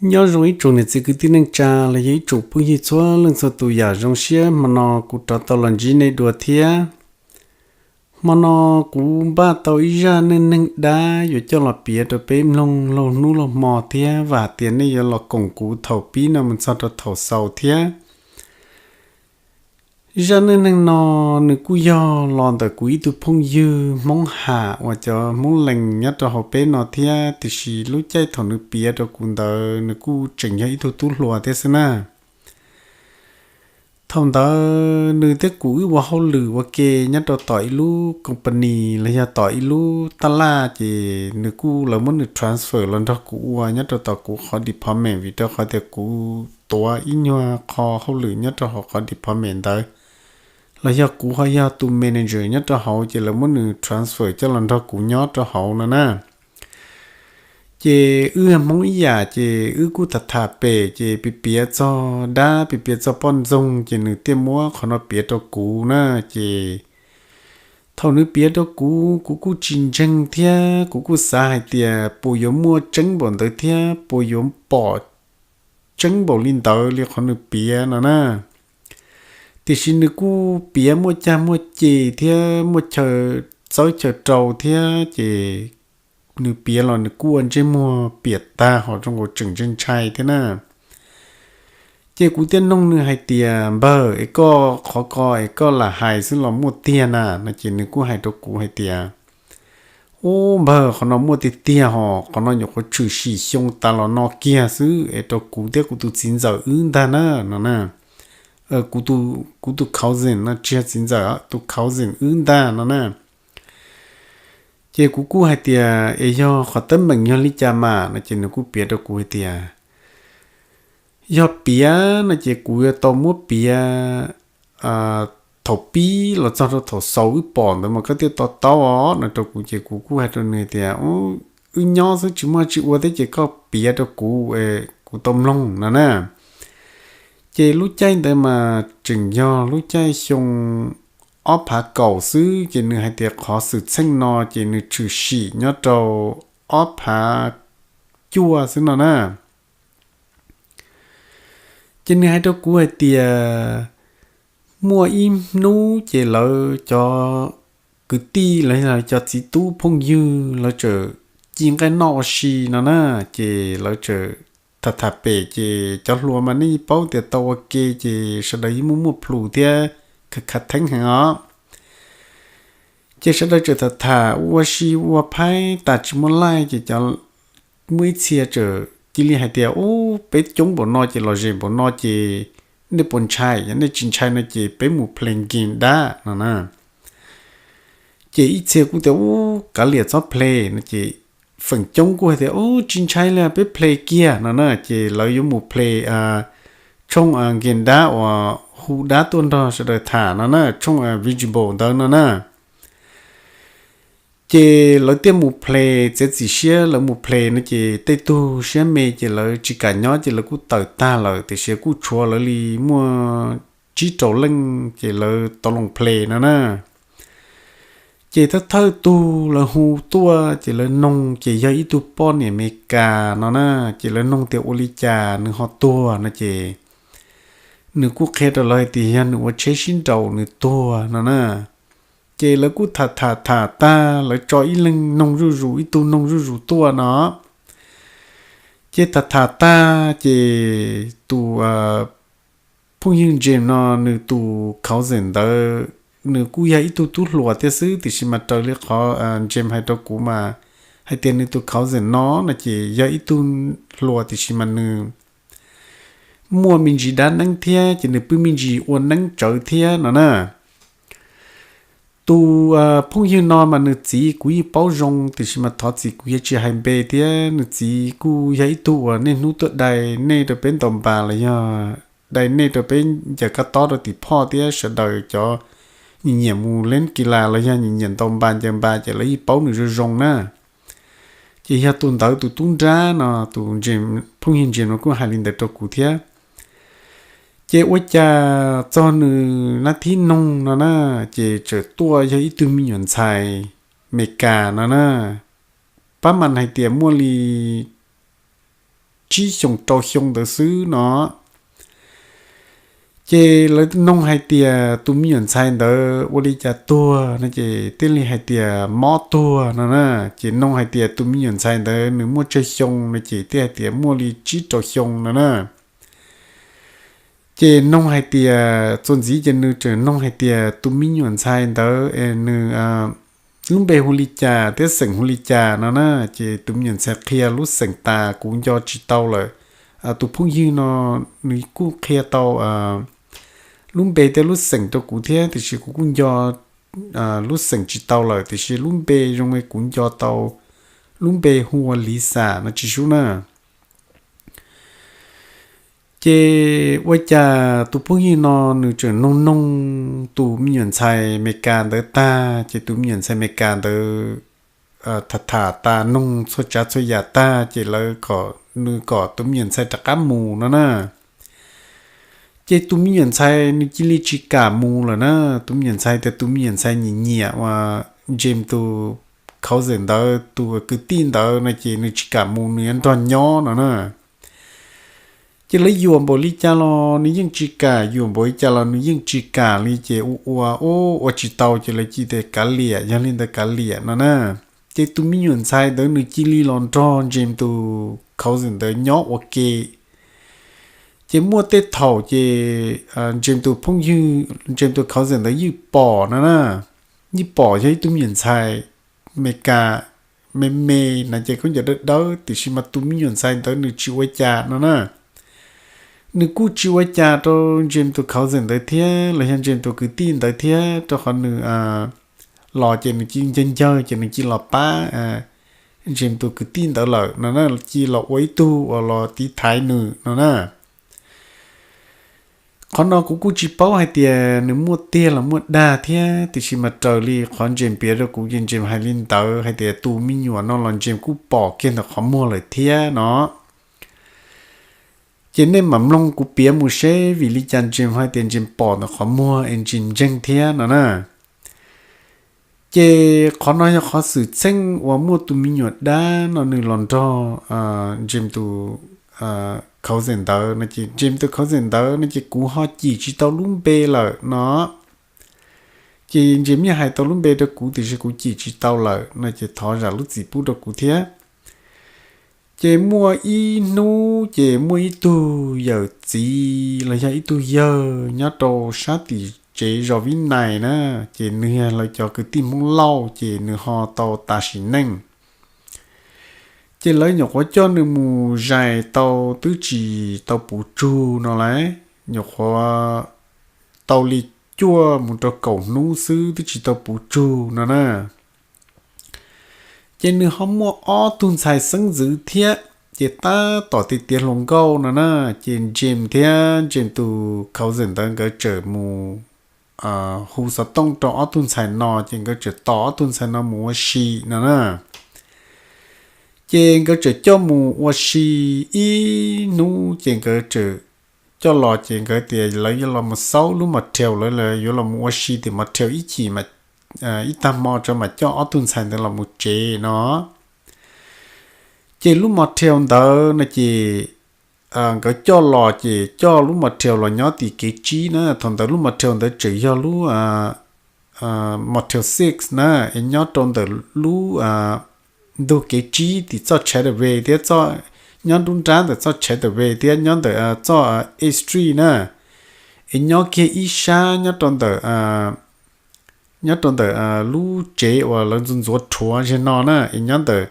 Nyob zoo ib tsoom niam txiv kwv tij neej tsa los yog ib tsoom phooj ywg txhua leej txhua tus, yam zoo siab hmo no kuv rov tau los ntsib nej dua thiab. Hmo no kuv npaj tau ib zaj neej neeg dab yuav coj los piav rau peb mloog laug hnub laug hmo thiab vam tias nej yuav los koom kuv thaum pib no mus txog rau thaum xaus thiab. Zaj neej neeg no nws kuj yog los ntawm kuv ib tug phooj ywg Hmoob Ham uas cov Hmoob Lees nyob rau hauv peb no thiab, tiam sis lub caij thaum nws piav rau kuv ntawd nws kuj tseem yog ib tug tub hluas thiab xwb na. Thaum ntawd nws thiab kuv wb ua hauj lwm ua ke nyob rau tom ib lub company los yog tom ib lub taj laj, ces nws kuj, lawv muab nws transfer los nrog kuv ua nyob rau tom kuv qhov department, vim rau qhov tias kuv tuav ib nyuag qho hauj lwm nyob rau hauv qhov department ntawd, los yog kuv ho yog tus manager nyob rau hauv, ces lawv muab nws transfer coj los nrog kuv nyob rau hauv no na. Ces wb Hmoob ib yam, ces wb kuj tham tham pem, ces piav piav txog dab, piav piav txog poj ntxoog, ces nws thiaj muab qhov no piav rau kuv na. Ces thaum nws piav rau kuv, kuv kuj tsis ntseeg thiab kuv kuj xav hais tias puas yuav muaj tseeb npaum ntawd thiab puas yuav pom tseeb npaum li ntawd li qhov nws piav no na. Tiam sis nws kuj piav muaj cag muaj ces thiab muaj chaw txawb chaw rau thiab, ces nws piav los nws kuj ua ntsej muag piam tag ho zoo nkaus tseem ntshai ntshai thiab na. Ces kuv thiaj noog nws hais tias, npawg, es koj qhov ko es koj lam hais xwb los muaj tiag na? No ces nws kuj hais rau kuv hais tias, ub npawg, qhov no muaj tiag tiag ho, qhov no nyuam qhuav tshwm sim xyoo tas los no kiag xwb es rau kuv thiab kuv tus txiv ntxawm wb ntag na, no na. Kuv, kuv tus cousin no, tsis yog txiv ntxawm, tus cousin wb ntag no na. Ces kuv kuj hais tias, es yog qhov teeb meem yog li cas mas? No ces nws kuj piav rau kuv hais tias, yog piav no ces kuv yuav tau muab piav thaum pib los txog rau thaum xaus wb pom ntawd mas koj thiaj to taub os, no rau kuv. Ces kuv kuj hais rau nws tias, wb nyob xwb tsis muaj tsis ua thiab ces koj piav rau kuv, kuv tau mloog no na. Ces lub caij ntawd mas tseem yog lub caij xyoo ob phav kaum xwb, ces nws hais tias qhov xwm txheej no ces nws tshwm sim nyob rau ob phav cuaj xwb no na. Ces nws hais rau kuv hais tias, muaj ib hnub ces lawv cov kwv tij los yog cov txiv tub phooj ywg lawv txawm ci nqaij noj ua si no na. Ces lawv txawm tham tham pem, ces cov hluas mas nej yeej paub tias tau ua ke ces sawv daws yeej muaj muaj plhus thiab khav khav theeb heev os. Ces sawv daws txawm tham tham ua si ua phaib tas tsis muaj laij, ces cov, muaj ib txhia txawm cia li hais tias, ub, peb coob npaum no ces los zem npaum no ces nej puas ntshai? Yog nej tsis ntshai no ces peb mus play game dab no na. Ces ib txhia kuj tias, ub, kav liam txhob play no. Ces feem coob kuj hais tias, ub, tsis ntshai li, peb play kiag no na. Ces lawv yuav mus play tshooj game dab uas hu dab tuaj nrog sawv daws tham no na, tshooj Vijibol ntawd no na. Ces lawv thiaj mus play, txiav txim siab lawv mus play no ces tej tug siab me ces lawv tsis kam nyob ces lawv kuj tawm tag lawm, tiam sis kuj tshuav lawv li muaj tsib rau leej ces lawv tau los play no na. Ces thawj thawj tug lawv hu tuaj ces lawv noog ces yog ib tug poj niam Amelikas no na. Ces lawv noog tias ua li cas nws ho tuag no ces nws kuj qhia rau lawv hais tias yog nws ua tsheb sib nraus nws tuag no na. Ces lawv kuj tham tham tham tag, lawv tso ib leeg noog zuj zus, ib tug noog zuj zus tuaj no. Ces tham tham tag ces tus phooj ywg James no nws tus cousin ntawd nws kuj yog ib tug tub hluas thiab xwb, tiam sis mas raws li qhov James hais rau kuv mas hais tias nws tus cousin no no ces yog ib tug hluas tiam sis mas nws muaj me ntsis dab neeb thiab ces nws pw me ntsis ua neeb tsawv thiab no na. Tus phooj ywg no mas nws txiv kuv yeej paub zoo, tiam sis mas thov txim kuv yuav tsis hais npe thiab. Nws txiv kuj yog ib tug uas niaj hnub tuaj dai nej rau peb ntaus npas los yog dai nej rau peb ncaws kab tob rau tim phoj thiab sawv daws cov nyiam nyiam mus leb kis las los yog nyiam nyiam ntaus npas ncaws npas ces lawv yeej paub nws zoo zoo na. Ces yog tus ntawd tus tub nrab no, tus phooj ywg James no kuj hais li ntawd rau kuv thiab. Ces ua cas txog nws nab thib noog no na, ces txawm tuaj yog ib tug me nyuam ntxhais Amelikas no na. Pab mas hais tias muaj li tsib xyoo rau xyoo ntawd xwb no. Ces lawv noog hais tias tus me nyuam ntxhais ntawd ua li cas tuag no ces thiaj li hais tias mob tuag no na. Ces noog hais tias tus me nyuam ntxhais ntawd nws muaj tsawg xyoo no ces thiaj hais tias muaj li tsib rau xyoo no na. Ces noog hais tias txuas ntxiv ces nws tseem noog hais tias tus me nyuam ntxhais ntawd nws lub npe hu li cas thiab xeem hu li cas no na. Ces tus me nyuam ntxhais qhia lub xeem tas kuv nco tsis tau lawm. Tus phooj ywg no nws kuj qhia tau lub npe thiab lub xeem rau kuv thiab tiam sis kuv kuj nco lub xeem tsis tau lawm, tiam sis lub npe zoo li kuv nco tau, lub npe hu ua Lisa no tsis sub na. Ces ua cas tus phooj ywg no nws tseem noog noog tus me nyuam ntxhais Amelikas ntawd tag, ces tus me nyuam ntxhais Amelikas ntawd tham tham tas noog txhua tsav txhua yam tag ces lawv kom nws kom tus me nyuam ntxhais rov qab mus no na. Ces tus me nyuam ntxhais nws cia li tsis kam mus lawm na. Tus me nyuam ntxhais tias tus me nyuam ntxhais nyiam nyiam uas James tus cousin ntawd, tus kwv tij ntawd no ces nws tsis kam mus, nws yuav nrog nyob no na. Ces lawv yuam npaum li cas los nws yeej tsis kam, yuam npaum li cas los nws yeej tsis kam li. Ces ua ua ua tsis tau ces lawv cia li kav liam, yog li ntawd kav liam no na. Ces tus me nyuam ntxhais ntawd nws cia li los nrog James tus cousin ntawd nyob ua ke. Ces muaj tej thaum ces James tus phooj ywg, James tus cousin ntawd yeej pom no na, yeej pom yog ib tug me nyuam ntxhais Amelikas me me na, ces khaub ncaws dawb dawb, tiam sis mas tus me nyuam ntxhais ntawd nws tsis ua cas no na. Nws kuj tsis ua cas rau James tus cousin ntawd thiab los yog James tus kwv tij ntawd thiab, rau qhov nws los ces nws cia li ncawg ncawg ces nws cia li los pab James tus kwv tij ntawd lawm no na, cia li los ua ib tug uas los tiv thaiv nws no na. Qhov no kuv kuj tsis paub hais tias nws muaj tiag los muaj dag thiab, tiam sis mas raws li qhov James piav rau kuv ces James hais li ntawd hais tias tus me nyuam no los James kuj pom kiag ntawm qhov muag lawm thiab no. Ces nej mam mloog kuv piav mus seb vim li cas James hais tias James pom ntawm qhov muag es James ntseeg thiab no na. Ces qhov no yog qhov xwm txheej uas muaj tus me nyuam dab no nws los nrog James tus cousin ntawd no ces James tus cousin ntawd no ces kuv ho cim tsis tau lub npe lawm no. Ces James yeej hais tau lub npe rau kuv tiam sis kuv cim tsis tau lawm no ces thov zam lub txim pub rau kuv thiab. Ces muaj ib hnub ces muaj ib tug yawm txiv los yog ib tug yawg nyob rau sab tim tsev zos Vib Nais na, ces nws yog lawv cov kwv tij Hmoob Lauj ces nws ho tau tas sim neej. Ces lawv nyuam qhuav coj nws mus zais tau twb tsis tau puv tsug no lauj, nyuam qhuav tau li cuaj mus rau kaum hnub xwb twb tsis tau puv tsug no na. Ces nws ho muaj ob tug ntxhais xeeb ntxwv thiab, ces tab tom tiav tiav hluas nkauj no na, ces James thiab James tus cousin ntawd nkawd tseem mus hu xov tooj rau ob tug ntxhais no, ces nkawd tseem tos ob tug ntxhais no mus ua si no na. Ces nkawd tseem coj mus ua si ib hnub, ces nkawd tseem coj los, ces nkawd tias lawv yuav los mus xaub lub motel, lawv yuav los mus ua si tim motel ib chim, ib tag hmo tso mam coj ob tug ntxhais ntawd los mus tsev no. Ces lub motel ntawd no ces nkawd coj los, ces coj lub motel los nyob tim kev tsib na. Thaum ntawd lub motel ntawd tseem yog lub motel six na, es nyob rau ntawm lub ntug kev tsib tim txoj Chatham Way thiab, nyob nruab nrab ntawm txoj Chatham Way thiab nyob ntawm txoj Eighth Street na, es nyob kiag ib sab nyob rau ntawm nyob rau ntawm lub tsev uas lawv ntxuav ntxuav rhuav zig no na, es nyob ntawm,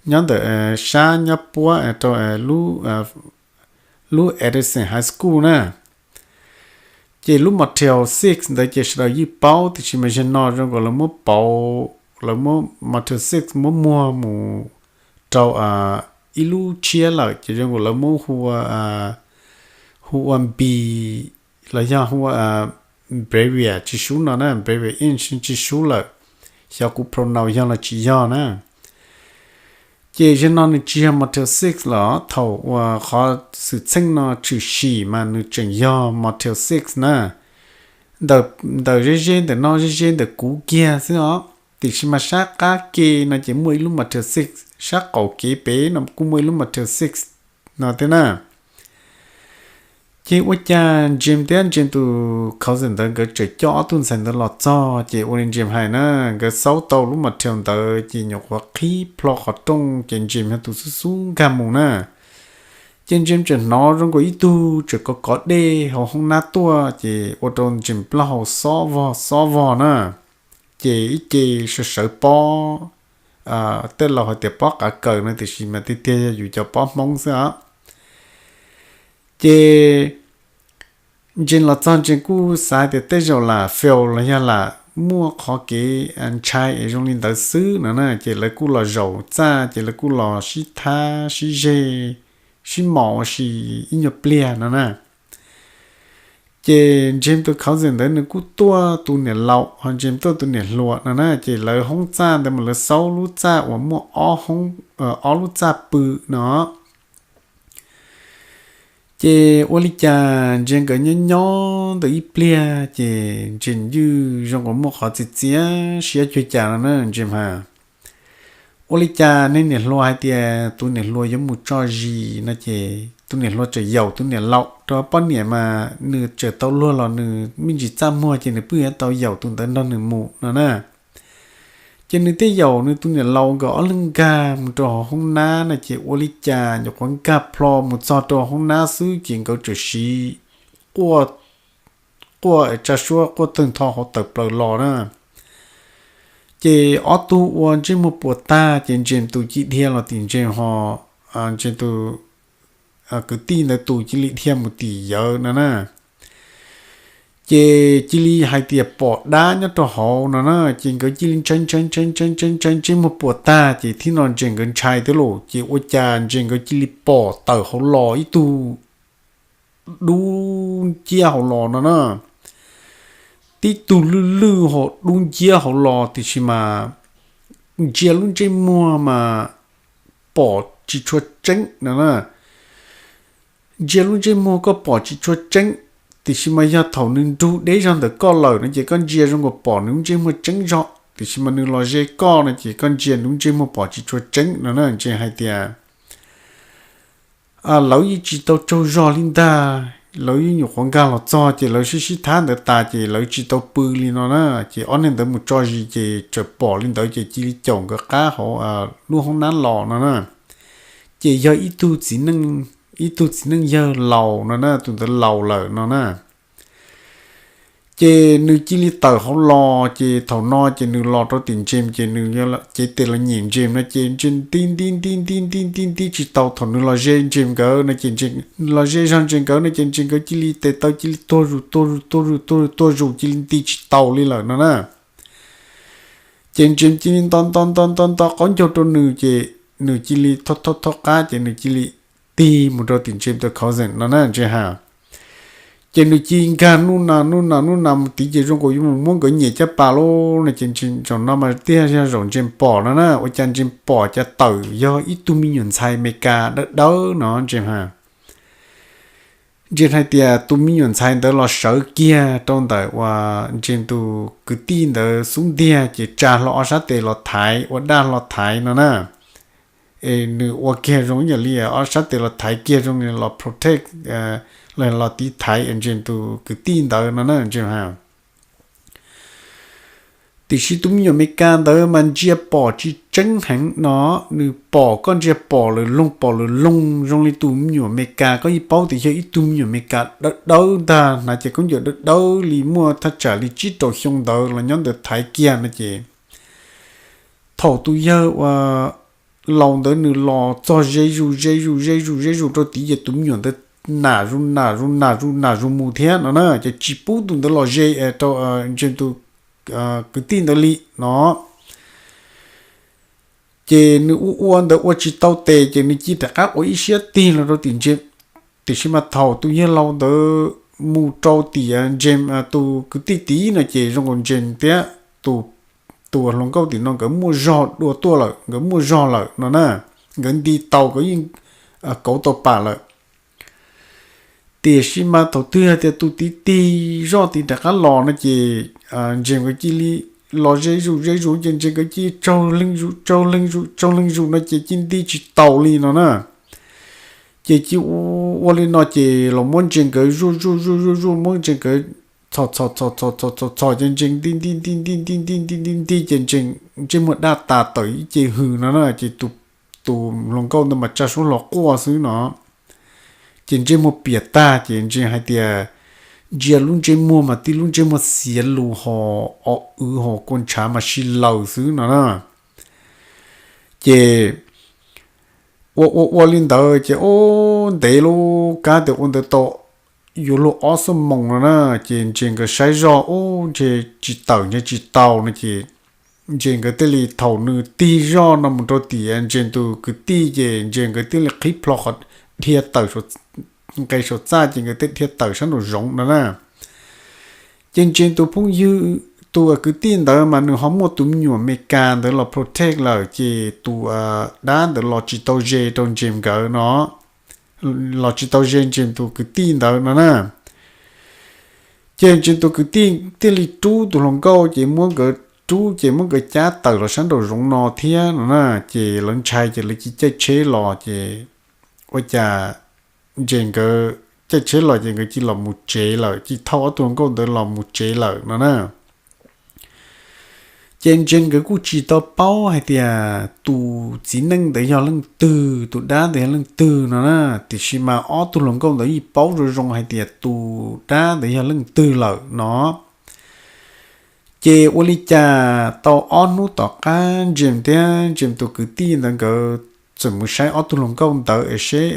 nyob ntawm sab nyob puab rau lub Edison High School na. Ces lub motel six ntawd ces sawv daws yeej paub, tiam sis mas zig no zoo nkaus lawv muab pauv, lawv muab motel six muab muag mus rau ib lub tshiab lawm, ces zoo nkaus lawv muab hu ua B, los yog hu ua Belvedere tsis sub no na, Belvedere Inn tsis sub lawm, xyov kuv pronounce yog los tsis yog na. Ces zig no nws tsis yog motel six los thaum uas qhov xwm txheej no tshwm sim mas nws tseem yog motel six na. Ntawm ze ze ntawm no, ze ze ntawm kuv kiag xwb os, tiam sis mas sab qab ke no ces muaj ib lub motel six, sab qaum kev pem no kuj muaj ib lub motel six no thiab na. Ces ua cas James thiab James tus cousin ntawd nkawd tseem coj ob tug ntxhais ntawd los txog, ces ua li James hais na, nkawd xauj tau lub motel ntawd ces nyuam qhuav qhib plho qhov rooj, ces James yog tus xub xub nkag mus na. Ces James tseem hnov zoo nkaus ib tug tseem kov kov dej hauv hoob nab tuaj, ces ua rau James plaub hau xob vog xob vog na. Ces ib ce sawv sawv pob, tej laus hais tias pob qav kaws no, tiam sis mas tiag tiag yog yus cov pob Hmoob xwb os. Ces James los txog James kuj xav tias tej zaum lam fail los yog lam muaj qhov kev ntshai es zoo li ntawd xwb no na. Ces lawv kuj los zaum txaj, ces lawv kuj los sib thab sib zeg, sib mos ua si ib nyuag pliag no na. Ces James tus cousin ntawd nws kuj tuaj tus niam laus, ho James tuaj tus niam hluas no na. Ces lawv hoob txaj ntawd mas lawv xaub lub txaj uas muaj ob lub txaj pw no. Ces ua li cas James nkawd nyob nyob ntawm ib pliag ces James ywj zoo nkaus muaj qhov txias txias siab cuag cas no na James has. Ua li cas nej niam hluas hais tias tus niam hluas yuav mus tso zis no ces tus niam hluas tseem yaum tus niam laus rau poj niam mas nws tseem tau luag los nws me ntsis txaj muag ces nws pheej yuav tau yaum tus ntawd nrog nws mus no na. Ces nws thiaj yaum nws tus niam laus nkawd ob leeg nkag mus rau hauv hoob nab no ces ua li cas nyuam qhuav nkag plho mus txog rau hoob nab xwb ces nkawd tseem siv quaj, quaj tsa suab quaj tawg ntho hauv tawm plaws los na. Ces ob tug ua ntsej muag puas tag ces James tus cia dhia los tim James ho James tus kwv tij ntawd tus cia li dhia mus tim Yawm no na. Ces cia li hais tias pom dab nyob rau hauv no na, ces nkawd cia li ntshai ntshai ntshai ntshai ntshai ntshai ntsej muag puas tag ces thiab no James nkawd ntshai thiab los ces ua cas James nkawd cia li pom tawm hauv los ib tug dub nciab hauv los no na. Tib tug lwj lwj ho dub nciab hauv los tiam sis mas ntsia lub ntsej muag mas pom tsis tshua tseeb no na. Ntsia lub ntsej muag koj pom tsis tshua tseeb, tiam sis mas yog thaum nws nrug deb zog ntawm koj lawm no ces koj ntsia zoo nkaus pom nws lub ntsej muag tseeb zog, tiam sis mas nws los ze koj no ces koj ntsia nws lub ntsej muag pom tsis tshua tseeb no na. James hais tias lawv yeej tsis tau tsaug zog li ntag, lawv yeej nyuam qhuav nkag los txog ces lawv sib sib thab ntawd tas ces lawv tsis tau pw li no na. Ces ob neeg ntawd mus tso zis ces txawm pom li ntawd ces cia li caum nkawd qab hauv lub hoob nab los no na. Ces yog ib tug txiv neej, ib tug txiv neej yawg laus no na, tus ntawd laus lawm no na. Ces nws cia li tawm hauv los ces thaum no ces nws los rau tim James ces nws cev tes los nyem James no ces James nti nti nti nti nti nti nti tsis tau. Thaum nws los ze James nkawd no ces, los ze zog James nkawd no ces James nkawd cia li tes taw cia li tuag zus tuag zus tuag zus tuag zus tuag zus cia li nti tsis tau li lawm no na. Ces James cia li nto nto nto nto nto qaub ncaug rau nws ces nws cia li tho tho tho qab ces nws cia li tig mus rau tim James tus cousin no na James has. Ces nws cia li nkag nub nas nub nas nub nas mus tid ces zoo nkaus yuav mus muab nkawd nyem caj pas lauj no ces zaum no mas thiaj yog zaum James pom no na. Ua cas James pom cas tawm yog ib tug me nyuam ntxhais Amelikas dawb dawb no James has. James hais tias tus me nyuam ntxhais ntawd los sawv kiag rau ntawm uas James tus kwv tij ntawd xub ntiag ces tsa hlo ob sab tes los thaiv, ua daj hlo thaiv no na. Es nws ua kiag zoo yam li ob sab tes los thaiv kiag zoo li los protect, los tiv thaiv James tus kwv tij ntawd no na James has. Tiam sis tus me nyuam Amelikas ntawd mas ntsia pom tsis tseeb heev no, nws pom koj ntsia pom lawm loog pom lawm loog zoo li tus me nyuam Amelikas, koj yeej paub tias yog ib tug me nyuam Amelikas dawb dawb ntag, hnav cov khaub ncaws dawb dawb li muaj thaj tsam li tsib rau xyoo ntawd los nyob ntawd thaiv kiag no ces thaum tus yawg uas laus ntawd nws los txog ze zus ze zus ze zus ze zus rau tid ces tus me nyuam ntawd nam zus nam zus nam zus nam zus mus thiab no na, ces tsis pub tus ntawd los ze rau James tus kwv tij ntawd li no. Ces nws ua ua ntawd ua tsis tau tes ces nws cia rov qab ua ib siab tig los rau tim James. Tiam sis mas thaum tus yawg laus ntawd mus rau tim James tus kwv tij tid no ces zoo nkaus James thiab tus, tus hluas nkauj tim no nkawd muaj zog dua tuaj lawm, nkawd muaj zog lawm no na, nkawd nti tau, nkawd yeej kauv tau pam lawm. Tiam sis mas thaum twg hais tias tus tiv tig zoj tiv rov qab los no ces James nkawd cia li los ze zus ze zus ces James nkawd cia li tsaug leeg zus tsaug leeg zus tsaug leeg zus no ces cia nti tsis taus li no na. Ces cia ua li no ces los muab ntses nkawd zuj zuj zuj zuj zuj, muab ntses nkawd txhos txhos txhos txhos txhos txhos txhos ces ntses nti nti nti nti nti nti nti nti nti ces ntses ntsej muag daj tas tawm ib ce hws no na. Ces tus hluas nkauj ntawd mas tsa suab hlo quaj xwb no. Ces ntsej muag piam tag ces ntses hais tias, ntsia lub ntsej muag mas tib lub ntsej muag xiav lus ho o wv ho kua ntshav mas si laws xwb no na. Ces ua ua ua li ntawd ces ub, ntev lub kab tias ua ntawd tau yuav luag ob xuab moos no na. Ces ntses nkawd saib zoj ub, ntses tsis tawm, ntses tsis tau no ces ntses nkawd thiaj li, thaum nws tig zoj no mus rau tim ntses tus kwv tij ces ntses nkawd thiaj li qhib plho qhov dhia tawm nqe saum txaj ces nkawd thiaj dhia tawm sab nraum zoov no na. Ces ntses tus phooj ywg, tus kwv tij ntawd mas nws ho muaj tus me nyuam Amelikas ntawd los protect lawm ces tus dab ntawd los tsis tau ze rau ntses nkawd no, los tsis tau ze ntses tus kwv tij ntawd no na. Ces ntses tus kwv tij thiaj li rub tus hluas nkauj ces muab nkawd rub ces muab nkawd cab tawm los sab nraum zoov no thiab no na. Ces lawv ntshai ces lawv cia caij tsheb los ces ua cas ntses nkawd caij tsheb los ces nkawd cia los mus tsev lawm, cia thauj ob tug hluas nkauj ntawd los mus tsev lawm no na. Ces ntses nkawd kuj tsis tau paub hais tias tus txiv neej ntawd yog leej twg, tus dab ntawd yog leej twg no na. Tiam sis mas ob tug hluas nkauj ntawd yeej paub zoo zoo hais tias tus dab ntawd yog leej twg lawm no. Ces ua li cas tau ob hnub tom qab ntses thiab ntses tus kwv tij ntawd nkawd txawm mus saib ob tug hluas nkauj ntawd es seb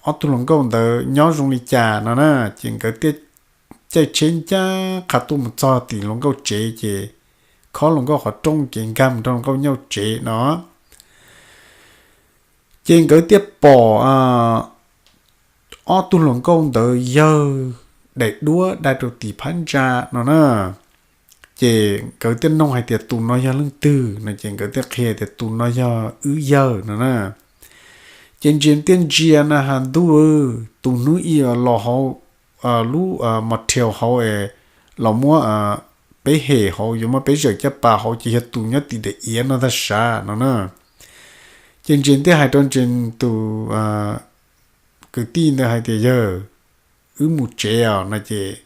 ob tug hluas nkauj ntawd nyob zoo li cas no na. Ces nkawd thiaj caij tsheb ncaj qha tuaj mus txog tim hluas nkauj tsev ces khob hluas nkauj qhov rooj ces nkag mus rau hluas nkauj nyauj tsev no. Ces nkawd thiaj pom ob tug hluas nkauj ntawd yawg daim duab dai rau tim phab ntsa no na. Ces nkawd thiaj noog hais tias tus no yog leej twg no ces nkawd thiaj qhia tias tus no yog wb yawg no na. Ces ntses thiaj ntsia na has ntuj, tus hnub ib los hauv lub motel hauv es los muab peb hem hauv, yuav muab peb zawm caj pas hauv ces yog tus nyob tim daim iav no ntag sav no na. Ces ntses thiaj hais rau ntses tus kwv tij ntawd hais tias yawg, wb mus tsev os no ces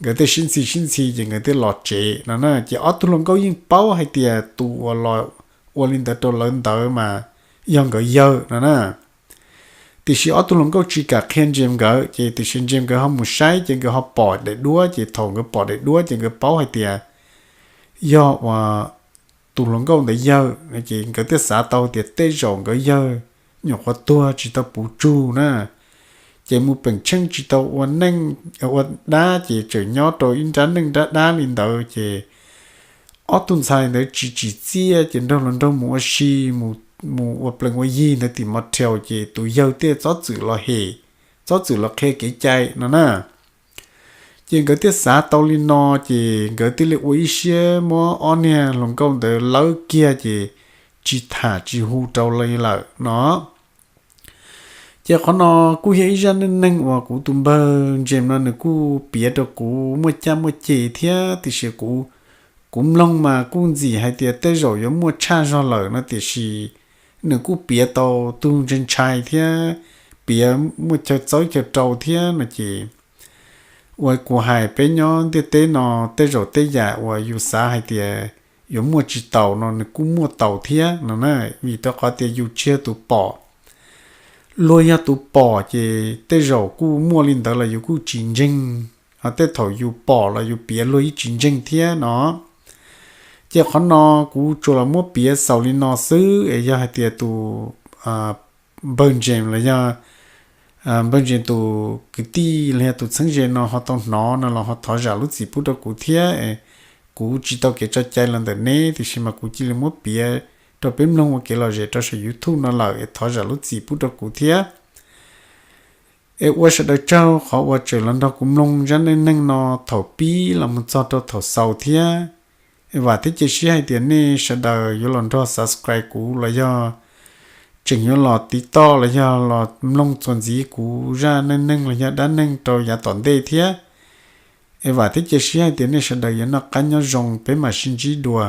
nkawd thiaj sib ntxhi sib ntxhi ces nkawd thiaj los tsev no na. Ces ob tug hluas nkauj yeej paub hais tias tus uas los ua li ntawd rau lawv ntawd mas yog nkawd yawg no na. Tiam sis ob tug hluas nkauj tsis kam qhia ntses nkawd ces tiam sis ntses nkawd ho mus saib ces nkawd ho pom daim duab ces thaum nkawd pom daim duab ces nkawd paub hais tias yog uas tus hluas nkauj ntawd yawg no ces nkawd thiaj xav tau tias tej zaum nkawd yawg nyuam qhuav tuag tsis tau puv tsug na. Ces mus peem tsheej tsis tau ua neej ua dab ces tseem nyob rau ib nrab neej nrab dab li ntawd ces ob tug ntxhais ntawd tsis tsim txiaj ces nrog hluas nraug mus ua si, mus ua plees ua yig ntawd tim motel ces tus yawg thiaj txob txwm los hem, txob txwm los qhia kev cai no na. Ces nkawd thiaj xav tau li no ces nkawd thiaj li ua ib siab muab ob niag hluas nkauj ntawd lawb kiag ces tsis tham tsis hu rau li lawm no. Ces qhov no kuj yog ib zaj neej neeg uas kuv tus npawg James no nws kuj piav rau kuv muaj caj muaj ceg thiab tiam sis kuv, kuv mloog mas kuj ntxim hais tias tej zaum yuav muaj tshaj zog lawm no tiam sis nws kuj piav tau tug ntshai ntshai thiab piav muaj chaw txawb chaw rau thiab no ces ua kuv hais peb nyob ntiaj teb no tej zaum tej yam uas yus xav hais tias yuav muaj tsis taus no nws kuj muaj taus thiab no na. Vim rau qhov tias yus tsis yog tus pom, luag yog tus pom ces tej zaum kuj muaj li ntawd los yus kuj tsis ntseeg, ho tej thaum yus pom los yus piav luag yeej tsis ntseeg thiab no. Ces qhov no kuv tsuas los muab piav xaus li no xwb es yog hais tias tus npawg James los yog npawg James tus kwv tij los yog tus txheeb ze no ho tau hnov no los ho thov zam lub txim pub rau kuv thiab. Kuv tsis tau kev tso cai los ntawm neb tiam sis mas kuv cia li muab piav rau peb mloog ua kev lom zem rau saum YouTube no lawm es thov zam lub txim pub rau kuv thiab. Es ua sawv daws tsaug qhov uas tseem los nrog kuv mloog zaj neej neeg no thaum pib los mus txog rau thaum xaus thiab. Es vam thiab cia siab hais tias nej sawv daws yuav los nrog subscribe kuv los yog tseem yuav los tiv toj los yog los mloog txuas ntxiv kuv zaj neej neeg los yog dab neeg rau yav tom ntej thiab. Es vam thiab cia siab hais tias nej sawv daws yuav noj qab nyob zoo, peb mam sib ntsib dua.